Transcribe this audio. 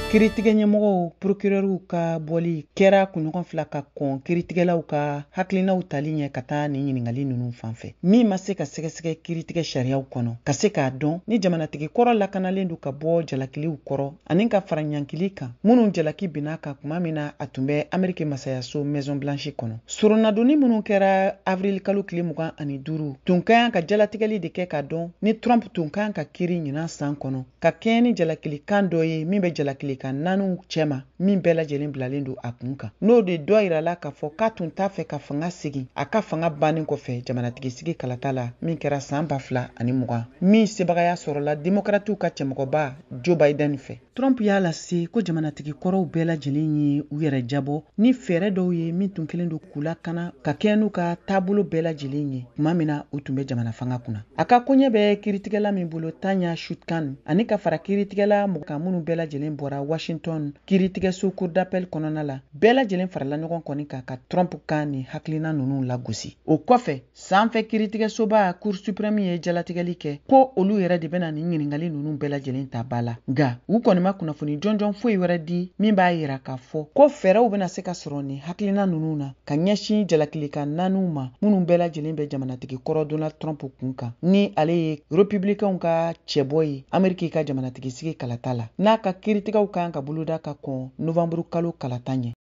Kiritigɛ ɲɛmɔgɔw, procureurs ka bɔli kɛra kunɲɔgɔn 2 ka kɔn kiritigɛlaw ka hakilinaw tali ɲɛ ka taa nin ɲininkali ninnu fan fɛ, min ma se ka sɛgɛsɛgɛ kiritigɛ sariyaw kɔnɔ, ka se k'a dɔn ni jamanatigi kɔrɔ lakanalen don ka bɔ jalakiliw kɔrɔ ani ka fara ɲankili kan minnu jalaki binna kan tuma min na a tun bɛ Ameriki masayaso Maison Blanche kɔnɔ. Soronadonni minnu kɛra avril kalo tile 25 tun ka kan ka jalatigɛli de kɛ k'a dɔn ni Trump tun ka kan ka kiri ɲinan san kɔnɔ, ka kɛɲɛ ni jalakilikan dɔ ye min bɛ jalakilikan naaniw cɛma min bɛɛ lajɛlen bilalen don a kun kan. N'o de dɔ yirala k'a fɔ k'a tun t'a fɛ ka fanga segin a ka fanga bannen kɔfɛ jamanatigisigi kalata la min kɛra san 2020, min sebagaya sɔrɔla demokratiw ka cɛmɔgɔba Joe Biden fɛ. Trump y'a lase ko jamanatigi kɔrɔw bɛɛ lajɛlen ye u yɛrɛ jabɔ ni fɛɛrɛ dɔw ye min tun kɛlen don k'u lakana ka kɛɲɛ n'u ka taabolo bɛɛ lajɛlen ye tuma min na u tun bɛ jamana fanga kunna. A ka koɲɛ bɛ kiritigɛla min bolo, Tanya Chutkan, ani ka fara kiritigɛla mɔgɔ kan minnu bɛɛ lajɛlen bɔra Washington kiritigɛso cour d'appel kɔnɔna la, bɛɛ lajɛlen farala ɲɔgɔn kɔni kan ka Trump ka nin hakilina ninnu lagosi. O kɔfɛ, sanfɛ kiritigɛsoba Cour suprême ye jalatigɛli kɛ ko olu yɛrɛ de bɛna nin ɲininkali ninnu bɛɛ lajɛlen ta ba la, nka u kɔni ma kunnafoni jɔnjɔn foyi wɛrɛ di min b'a yira k'a fɔ ko fɛɛrɛw bɛna se ka sɔrɔ nin hakilina ninnu na ka ɲɛsin jalakilikan naaniw ma minnu bɛɛ lajɛlen bɛ jamanatigi kɔrɔ Donald Trump kun kan, ni ale ye republicainw ka cɛbɔ ye Ameriki ka jamanatigisigi kalata la, n'a ka kiritigɛw kan ka boloda ka kɔn novembre kalo kalata ɲɛ.